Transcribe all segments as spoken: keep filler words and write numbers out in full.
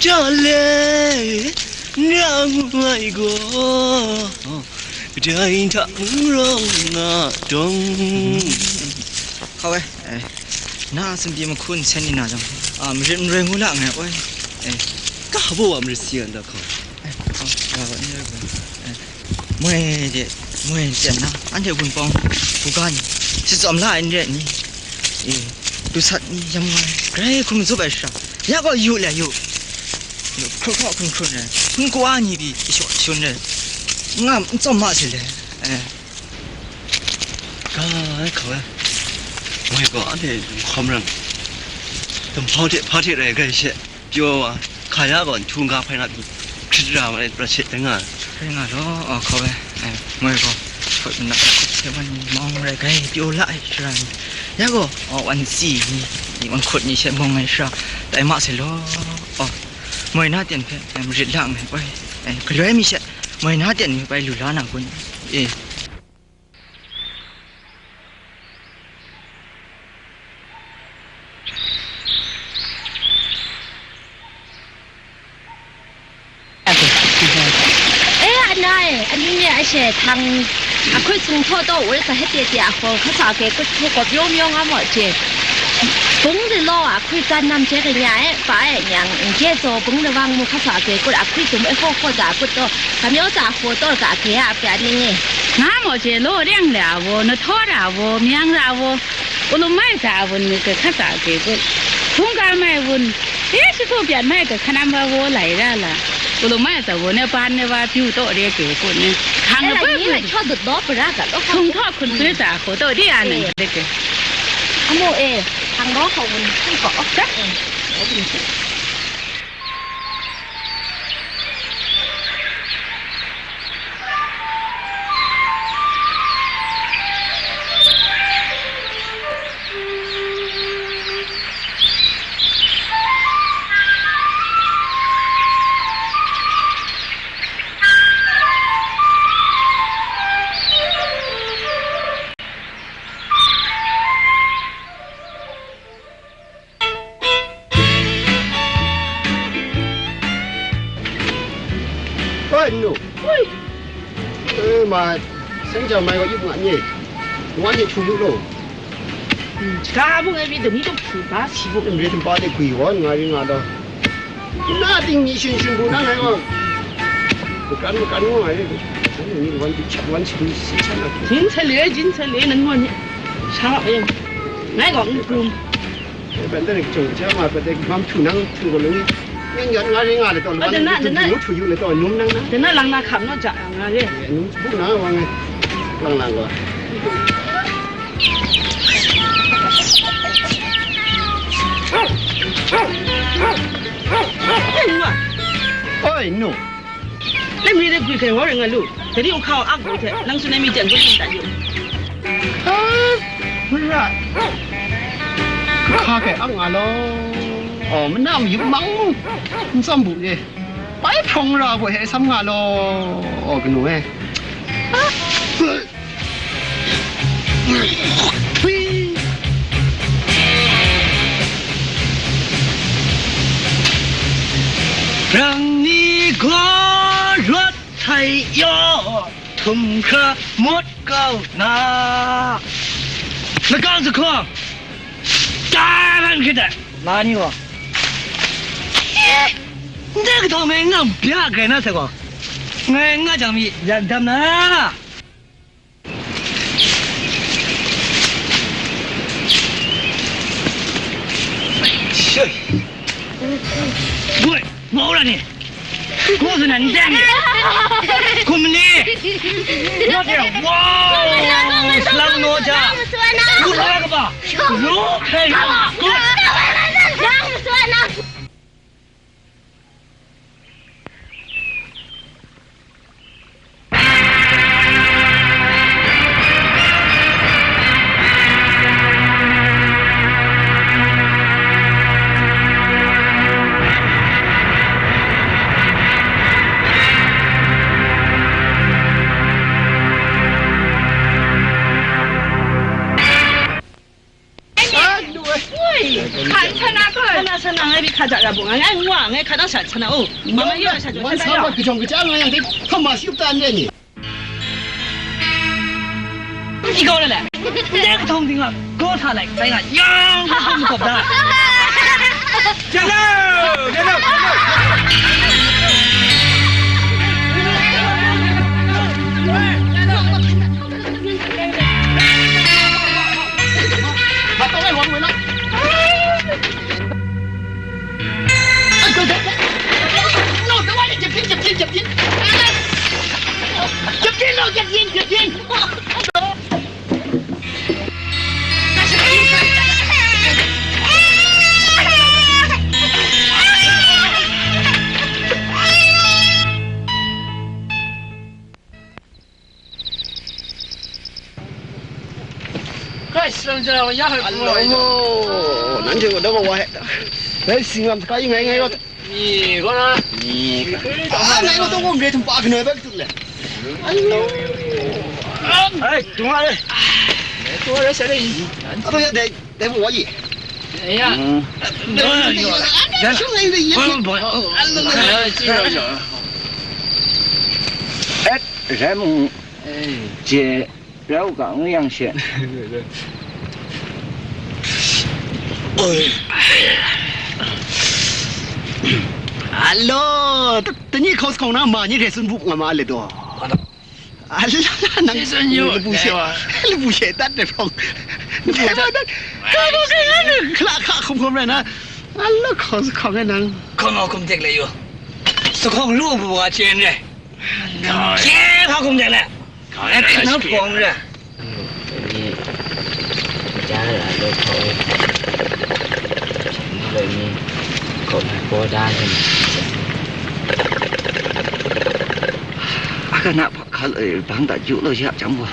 Ja le, n ra ngu ai gaw, kadai hta n rawng nga dawng. Hkau e, eh, na a sumpi mahku nsen ni na jang, a, marit n roi ngu la nngai, oi, eh. Ka hpa wa marit si ai nta hkau? Eh, hkau, wa, wa, n rai gaw, eh. Moi de, moi de na, anhte Wunpawng, Buga ni, shitsawm la ai n re ni? E, lusat ni, yam nga ai, grai hkum zup ai sha, ya gaw yu le yu, yu, hkru hkru hkun hkrun ai, hkun kawa ni pyi, kashut kashun ai, nga n tsawm ma se le, e. Ga ai hkau ai, moi gaw anhte hkawm rang, dumhpau hte hpa hte rai grai she. Pyaw wa, hka ya gaw nhtu n ga hpai na pyi, hkrit ra ma ai, pra she tai nga ai. Rai nga law, aw, hkau ai, ai, moi gaw, hkawt manak hkawt hte wan ni mawng rai gai, pyaw la ai, shara ni, ya gaw, aw, wan si ni, ni wan hkut ni she mawng ai shara, tai ma sai law, aw, moi na ten hpe, ai, marit la nngai, oi, ai, galoi mi she, moi na ten mi bai lu la na kun, e. E, ana e, aning e, ashe htang, ahkui sung htaw taw woi sa hete te a hkaw, hkasa ke kut hte kawp yawm yawng a maw je. Bung de law a hkui tsan nam je kanya e, pa e nyang, n je zaw bung de wang mu hkasa ke kut a hkui tum e hkaw hkaw da kut taw, kamyaw sa hkaw taw ga ke a pya ning e. Nga maw je law reng le a wo, na htaw ra wo, myang ra wo, ulum mai sa a wun ni ke hkasa ke kut, hkungga mai wun, e shi hku pyan mai ke hkanam wa wo lai ra la, ulum mai sa wo ne ban ne wa pyu taw re ke kut ne, hkang na pui pui. Hkung htaw hkun pui sa hkaw taw di a nang de ke. Amu e, hkang raw hkaw wun hkung hkaw. Oi, nnu. Oi. E, ma, seng jam mai wa yup nga ni. Wa ni htu yu lo. Hmm, ga bu ngai bi de ni dok htu ba si bu. Ni tum pa de gwi wa nga ri nga da. Na ting ni shin shin bu na ngai wa. Bukan, bukan wa ngai. Ni wan bi chat wan si si chat na. Jin sa le, jin sa le, nan wan ni. Sha wa yang. Ngai wa ngu kum. Ban da ring chung cha ma pa de mam htu nang htu ko lo ni. Ngan yan nga ri nga le taw, a, dana, dana. Htu yu le taw, num nang na. Dana lang na kham no ja nga re. Num bu na wa ngai. Lang lang wa. Oi, nnu. Oi, nnu. Nang mi de gwi kai wa ring nga lu. Dai ni u hka wa ak lu hte, nang tsun ai mi jan gun ning ta yu. Ah, marai. Hka kai ak nga law. Oh, manam yup mang mu. N tsawm bu e. Bai hprawng ra gaw he sam nga law. Oh, kanu e. Ah. Rang ni gaw rawt htai yaw, htum hkra mawt kau na. Lakang zahkawng, tai man hkrit ai, la ni gaw. Ndai kahtawng ngai n nga bya grai na sai gaw, ngai n nga jang mi, yan dam na. Shoi. Woi, mau la ni. Ko su nan dang ni. Kum ni. Wa de, wow. Slang no ja. Ku la ka ba. Ro kai. Ku. Ai, nu ai. Ui. Ngai, ngai, ngai, ngai, hka nang sha, sha na, oh. Mama, iya, sha, sha, wan sha, sa ya. Wa, kajawng kaja nga yang, hta ma shi up ta n re ni? Ikaw na le, ndai kahtawng ting a, gaw hta lai, bai nga, yang, gaw hta makawp da. Jalo! Jalo! Jalo! Kai, sila jaw ya hai. Alo, nanhte gaw dai wa hai. Dai singlam saka yi ngai ngai rawt. Ni, gaw na. Ni. Ah, ngai rawt gaw ngai tum pa kano ba kitut le. Alo. Ai, tung a le. Tung a le, sa le. Alo ya dai, dai wa yi. Ya. Alo, alo, alo. Eh, rai mung. Eh. Je. Rau ga ngu yang she. Oi. Alo, ta, ta ni hkaw sa hkawng na ma ni re tsun bu nga ma le do. Alo, nang Jason yu, lu bu she, ewa. Lu bu she dat de phong. Lu bu dat. Ka ba ke na, kla ka khum khum re na. Alo, hkaw sa hkawng na nang. Hkaw ma hkum tek le yu. Sa hkawng lu bu wa chen re. Che, hkaw hkum tek le. Nang hpawng ra. Ni, ja ra lo hkaw e. Ni lo ni, hkaw na paw da ni. Aka na hpa hkal e, bang da ju lo ya jang wa.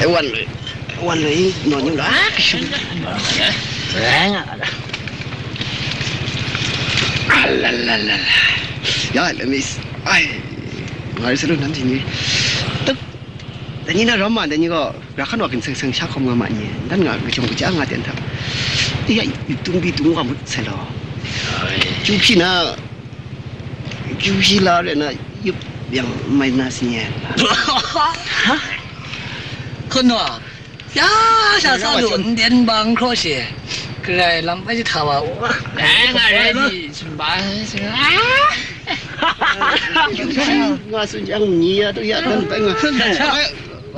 E wan lo. Wan lo i, naw ni la, kashu. Rai nga la. A la la la la. Ya, let me s-, ai. Ngai sa lu nan ting ni. Tuk. Dai ni na ram ma, dai ni gaw, ra hkan wa kin seng seng sha hkawm nga ma ni. Dan nga, kajawng kaja nga ten hta. Ya, tung bi tung wa mut sai law. Ai. Ju hpyi na, ju hpyi la re na, yup yang mai na si nye. Ha? Hkun wa, Ya, sha sa lu, nden bang hkraw she. Karai lam bai hta wa u. Ai, nga rai di, sumba, sumba. Nga tsun jang ni ya, tu ya, dan bai nga.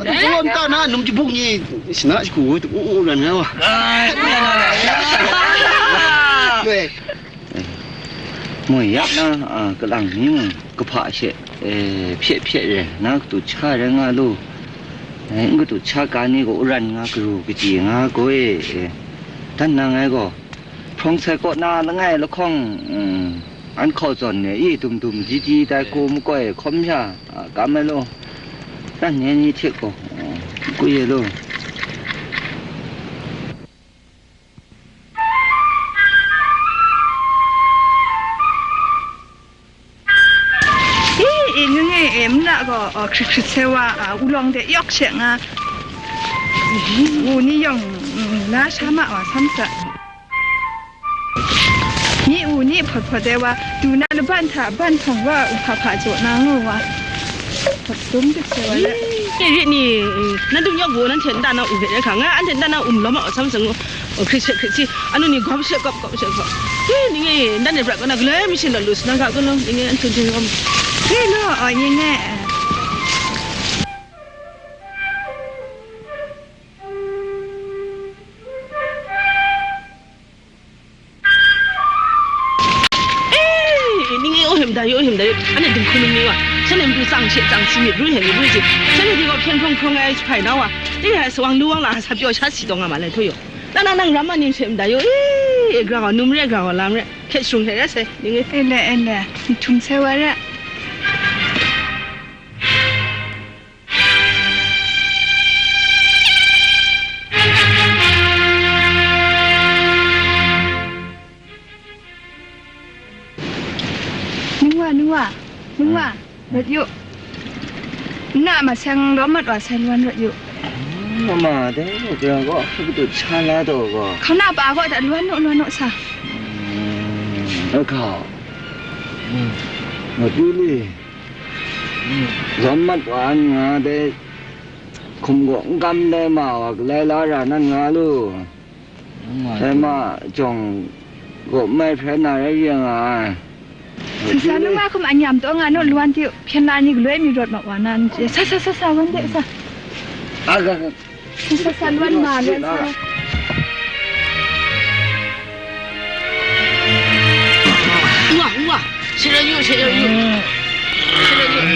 Ai, wan ta na, num jibuk ni, sina shiku, tu, u, u, ran nga wa. Ai, ya, ya, ya. Doi. Moi yak na, a, kalang ni mung kahpa she, e, hpye hpye re, na katu cha rai nga lu. E, n katu cha ka ni gaw uran nga karu kaji nga gaw e, e, dan na ngai gaw, hprawng sai kaw na langai lahkawng, mm, an hkaw zawn e, i dum dum ji ji tai ko makoi hkawm sha, a, kam ai lu. Dan ni ni hte gaw, a, kwi e lu. E, e, ngu nge, e, mla gaw, a, hkrit hkrit se wa, a, ulawng de yawk she nga, u ni yawng, mm, na sha ma wa sam sa. Ni u ni hpawt hpawt de wa, du na laban hta ban hpawng wa, u hpa hpa jaw na ngu wa. Hpawt dum dik se wa le. Rit ni, na dum yawk gaw nanhte nta na u hpe re hkra, nga anhte nta na um lawm a, sam sa ngu. O, hkrit she hkrit si, anu ni gawm she gawp, gawp she gawp. Hi, ni nge, ndan de brat kaw na, galoi mi shin law lu si na ga, galaw, ni nge, anhte hte gawm. Hi, law, o, ni nge. E, ni nge, o him da yu, o him da yu. Ane dum hku num ni wa. Shanhte matu tsang she, tsang si myit, ru hte myit, ru si. Shanhte di gaw hpyen hprawng hprawng ai jahpai na wa. Ni nge, sa wang lu wang la, sa pyaw sha si taw nga ma lai htaw yu. Na, na, nang ram ma ning she mada yu, e, e, grau, num re, grau, lam re, hkyet shrung hte re sai, ning e. E le, e le, n htum sai wa re. Ningwa, ningwa, ningwa, rawt yu. Nna maseng lawm mat wa sai lawan rawt yu. Mama, dai gaw, gara gaw, hkra patut sha la taw gaw. Hkauna pa gaw, da luan naw, luan naw sa. Mm, ahkau. Mm. Matu li. Mm. Zawn mat wa n nga dai, hkum gaw n kam dai ma wa, galai la ra nan nga lu. Dai ma jawng gaw mai hprai na rai yang a. Sasa, nu nga hkum anyam taw nga naw, luan ti hpyen la ni galoi mi rawt ma wa na n chye. Sa, sa, sa, sa, wan de, sa. A ga ga. Sa, sa, sa, luan ma, luan sa. Wa, wa, sira yu, sira yu. Sira yu.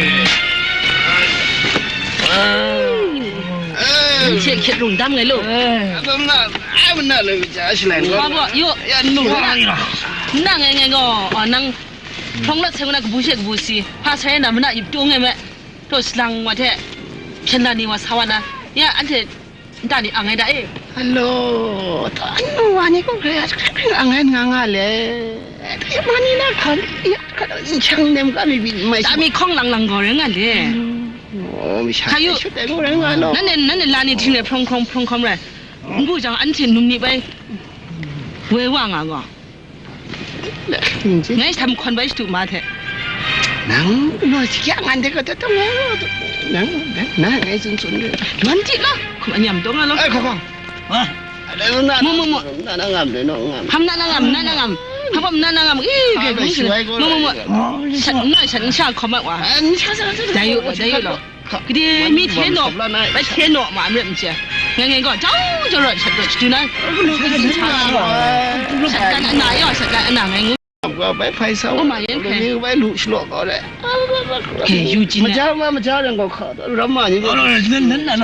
Nang hkyen hkyen rung dam ngai lo. Abang na, ai mana lo ja shi lai. Wa bo, yo. Ya nu. Wa. Na ngai ngai ngo, oh, nang. Hprawng lat sai wa na kabu she kabu si, hpa sai na mana yip tu ngai me. Taw salang wa hte, hpyen la ni wa sa wa na, ya anhte nta ni ang ai da e. Alo, ta anu wa ni kung kre, kre, kre, ang ai nga nga le. Ta ya ma ni na hkan, ya hkan, i chang nem ka mi byin mai. Ta mi hkawng lang lang gaw rai nga le. Oh, mi sha. Kayu. Shu tai gaw rai nga lo. Nan ne, nan ne la ni hting rai, hprawng hkawng, hprawng hkawng rai. Ngu jang anhte num ni bai. Woi wa nga gaw. Ngai htam hkawn bai shadu ma hte. Nang, no, si kya ngan de ka ta tong ngai, nang, nang, nang, ngai tsun tsun de. Luan ti lo, kum anyam tong alo. Ai, kong, kong. Ha? Mu, mu, mu. Na, na ngam de, no, ngam. Ham na, na ngam, na, na ngam. Ham, ham na, na ngam. Ih, kai kong sila. Mu, mu, mu. Sat, na, sat, sha, kong mat wa. Dai yu, dai yu lo. Kade mi hte naw, bai hte naw ma, n ret n chye. Ngai ngai gaw, jau jau rawt shat rawt shadu na. Shat kan ana yaw, shat kan ana ngai ngu. Bai hpai sa. O ma yan hpe. Bai lu shalawk gaw le. Ke, yu jin na. Maja ma, maja rang gaw hka, ram ma ni gaw. Nan, nan, nan, nan,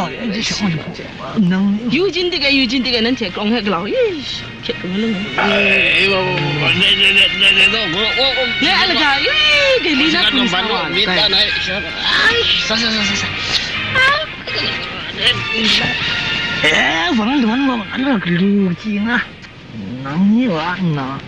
nan. Yu jin dik e, yu jin dik e, nan hte kawng he galau. Ish. Hkyet kau nga lung. Ai, wa, wa, wa, ne, ne, ne, ne, ne, no, go, o, o. Ne, a laga, ii, gai li na hkum sa wa, mi gai. Ta nai, sha, ai, sa, sa, sa, sa, sa. Eh, wa, wa, wa, wa, wa, galu ji nga. Nang ni wa, na.